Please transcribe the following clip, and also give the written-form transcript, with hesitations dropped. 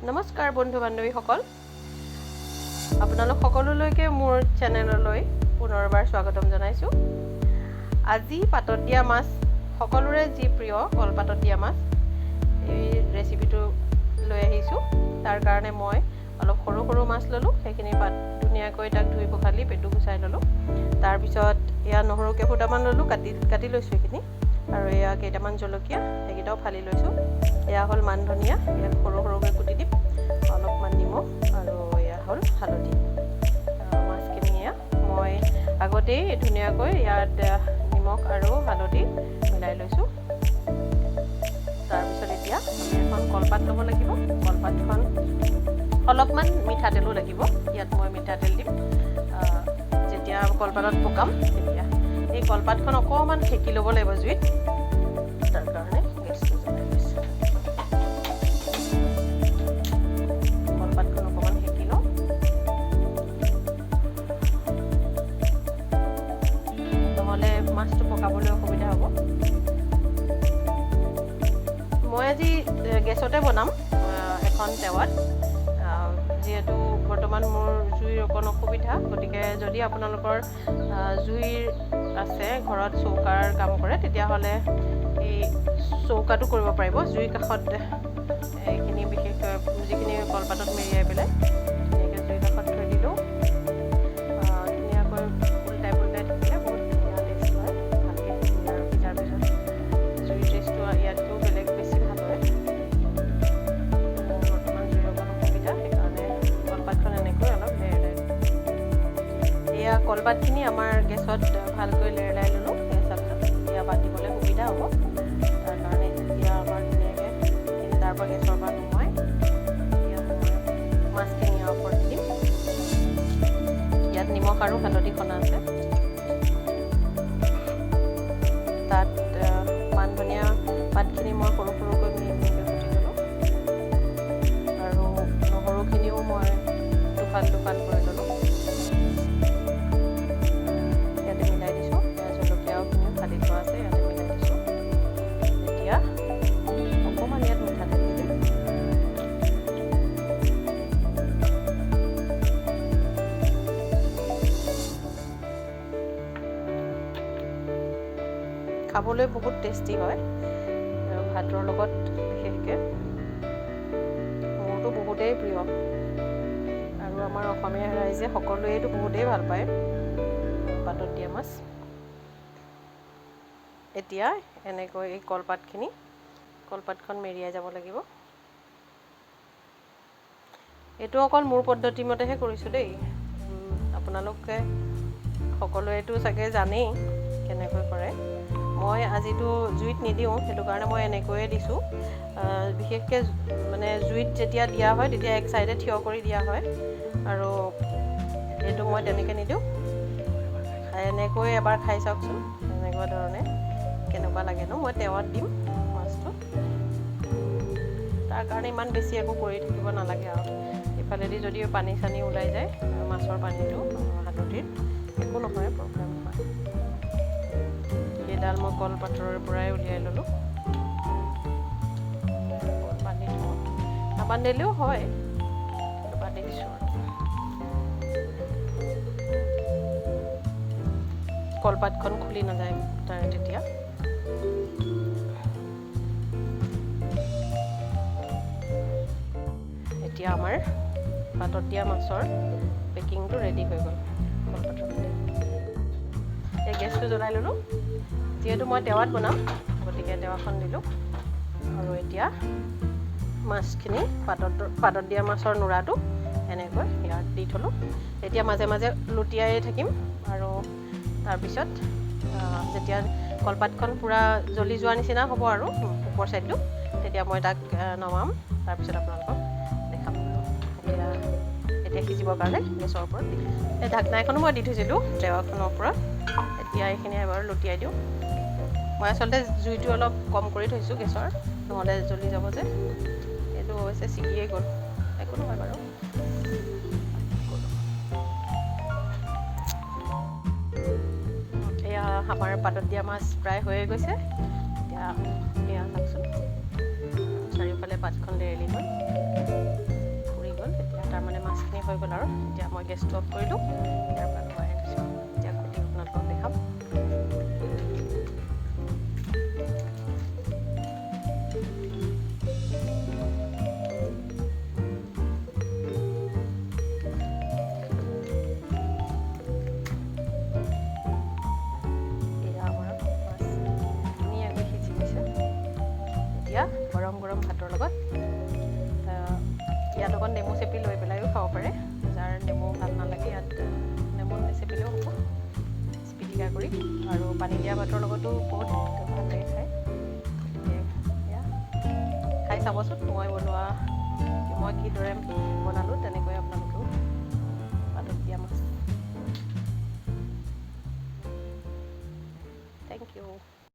নমস্কাৰ বন্ধু বান্ধৱীসকল, আপোনালোক সকলোলৈকে মোৰ চেনেললৈ পুনৰবাৰ স্বাগতম জনাইছোঁ। আজি পাতত দিয়া মাছ, সকলোৰে যি প্ৰিয় কলপাতত দিয়া মাছ, এই ৰেচিপিটো লৈ আহিছোঁ। তাৰ কাৰণে মই অলপ সৰু সৰু মাছ ল'লোঁ। সেইখিনি পাত ধুনীয়াকৈ তাক ধুই পখালি পেটু গুচাই ল'লোঁ। তাৰপিছত এয়া নহৰু কেইফুটামান ল'লোঁ, কাটি কাটি লৈছোঁ এইখিনি। আৰু এয়া কেইটামান জলকীয়া, সেইকেইটাও ফালি লৈছোঁ। এয়া হ'ল মান ধনিয়া, ইয়াক সৰু সৰুকৈ কুটি দিম। অলপমান নিমখ আৰু এয়া হ'ল হালধি। মাছখিনি এয়া মই আগতেই ধুনীয়াকৈ ইয়াত নিমখ আৰু হালধি মিলাই লৈছোঁ। তাৰপিছত এতিয়া আমি এখন কলপাত ল'ব লাগিব। কলপাতখন, অলপমান মিঠাতেলো লাগিব। ইয়াত মই মিঠাতেল দিম। যেতিয়া কলপাতত পকাম, তেতিয়া এই কলপাতখন অকণমান সেকি ল'ব লাগিব জুইত। তাৰ কাৰণে গেছটো জ্বলাই লৈছোঁ। কলপাতখন অকণমান সেকি লওঁ, নহ'লে মাছটো পকাবলৈ অসুবিধা হ'ব। মই আজি গেছতে বনাম এখন টেৱাত, যিহেতু বৰ্তমান মোৰ জুইৰ অকণ অসুবিধা। গতিকে যদি আপোনালোকৰ জুইৰ আছে ঘৰত, চৌকাৰ কাম কৰে, তেতিয়াহ'লে এই চৌকাটো কৰিব পাৰিব। জুইৰ কাষত এইখিনি, বিশেষকৈ যিখিনি কলপাতত মেৰিয়াই পেলাই ধুনীয়াকৈ জুইৰ কাষত থৈ দিলেও ধুনীয়াকৈ উল্টাই পুল্টাই থাকিলে বহুত ধুনীয়া টেষ্ট হয়। ভালকৈ সিজাৰ পিছত জুইৰ টেষ্টটো ইয়াতকৈও বেলেগ বেছি ভাল হয়। মোৰ বৰ্তমান জুইৰ অকণ অসুবিধা, সেইকাৰণে কলপাতখন এনেকৈ অলপ লেৰেলাই। এয়া কলপাতখিনি আমাৰ গেছত ভালকৈ লেৰেলাই ল'লোঁ। চাওকচোন, এতিয়া বাতিবলৈ সুবিধা হ'ব। তাৰ কাৰণে এতিয়া আমাৰ ধুনীয়াকৈ তাৰ পৰা গেছৰ পৰা নুমুৱাই এতিয়া মই মাছখিনি ইয়াৰ ওপৰত দি দিম। ইয়াত নিমখ আৰু হালধি সনা আছে। তাত মান ধনিয়া পাতখিনি মই সৰু সৰুকৈ মিহি মিহিকৈ কুটি ল'লোঁ আৰু নহৰুখিনিও মই দুফাল দুফাল কৰি ল'লোঁ, ইয়াতে মিলাই দিছোঁ। জলকীয়াখিনিও ফালি থোৱা আছে, ইয়াতে মিলাই দিছোঁ। এতিয়া অকণমান ইয়াত মিঠাতেল দি দিম। খাবলৈ বহুত টেষ্টি হয় ভাতৰ লগত বিশেষকৈ। মোৰতো বহুতেই প্ৰিয় আৰু আমাৰ অসমীয়া ৰাইজে সকলোৱেতো বহুতেই ভাল পায় পাতত দিয়া মাছ। এতিয়া এনেকৈ এই কলপাতখিনি, কলপাতখন মেৰিয়াই যাব লাগিব। এইটো অকল মোৰ পদ্ধতি মতেহে কৰিছোঁ দেই। আপোনালোকে সকলোৱেতো চাগে জানেই কেনেকৈ কৰে। মই আজিতো জুইত নিদিওঁ, সেইটো কাৰণে মই এনেকৈয়ে দিছোঁ। বিশেষকৈ মানে জুইত যেতিয়া দিয়া হয়, তেতিয়া এক চাইডে থিয় কৰি দিয়া হয় আৰু এইটো মই তেনেকৈ নিদিওঁ। এনেকৈ এবাৰ খাই চাওকচোন, এনেকুৱা ধৰণে কেনেকুৱা লাগেনো। মই টেৱাত দিম মাছটো, তাৰ কাৰণে ইমান বেছি একো কৰি থাকিব নালাগে। আৰু ইফালেদি যদি পানী চানী ওলাই যায়, মাছৰ পানীটো, হালধিৰ, একো নহয়, প্ৰব্লেম নহয়। সেইডাল মই কলপাতৰ পৰাই উলিয়াই ল'লোঁ। বান্ধি থওঁ, নাবান্ধিলেও হয়, কিন্তু বান্ধি দিছোঁ। আৰু কলপাতখন খুলি নাযায় তাৰ তেতিয়া। এতিয়া আমাৰ পাতত দিয়া মাছৰ পেকিংটো ৰেডি হৈ গ'ল কলপাতৰ সৈতে। এই গেছটো জ্বলাই ল'লোঁ। যিহেতু মই টেৱাত বনাম, গতিকে টেৱাখন দিলোঁ। আৰু এতিয়া মাছখিনি, পাতত দিয়া মাছৰ নোৰাটো এনেকৈ ইয়াত দি থ'লোঁ। এতিয়া মাজে মাজে লুটিয়াই থাকিম আৰু তাৰপিছত যেতিয়া কলপাতখন পূৰা জ্বলি যোৱাৰ নিচিনা হ'ব আৰু ওপৰ ছাইডটো, তেতিয়া মই তাক নমাম। তাৰপিছত আপোনালোকক দেখাম। এতিয়া সিজিবৰ কাৰণে গেছৰ ওপৰত দিম। এই ঢাকনা এখনো মই দি থৈছিলোঁ টেৱাখনৰ ওপৰত। এতিয়া এইখিনি এবাৰ লুটিয়াই দিওঁ। মই আচলতে জুইটো অলপ কম কৰি থৈছোঁ গেছৰ, নহ'লে জ্বলি যাব যে। এইটো অৱশ্যে ছিগিয়ে গ'ল, একো নহয় বাৰু। এয়া আমাৰ পাতত দিয়া মাছ প্ৰায় হৈয়ে গৈছে। এতিয়া এয়া চাওকচোন, চাৰিওফালে পাতখন লেৰেলি গ'ল। তাৰমানে মাছখিনি হৈ গ'ল আৰু এতিয়া মই গেছটো অফ কৰিলোঁ, ইয়াৰ পৰা নমাই আনিছোঁ। এতিয়া খুলি আপোনালোকক দেখাম। এয়া আমাৰ মাছ ধুনীয়াকৈ সিজি গৈছে। এতিয়া গৰম গৰম ভাতৰ লগত ইয়াত অকণ নেমু চেপি লৈ পেলাইও খাব পাৰে। যাৰ নেমু ভাল নালাগে, ইয়াত নেমু নেচেপিলেও হ'ব, পিটিকা কৰি আৰু পানী দিয়া ভাতৰ লগতো বহুত ভাল লাগে খাই। গতিকে এয়া খাই চাবচোন, মই বনোৱা, মই কিদৰে বনালোঁ, তেনেকৈ আপোনালোকেও পাতত দিয়া মাছ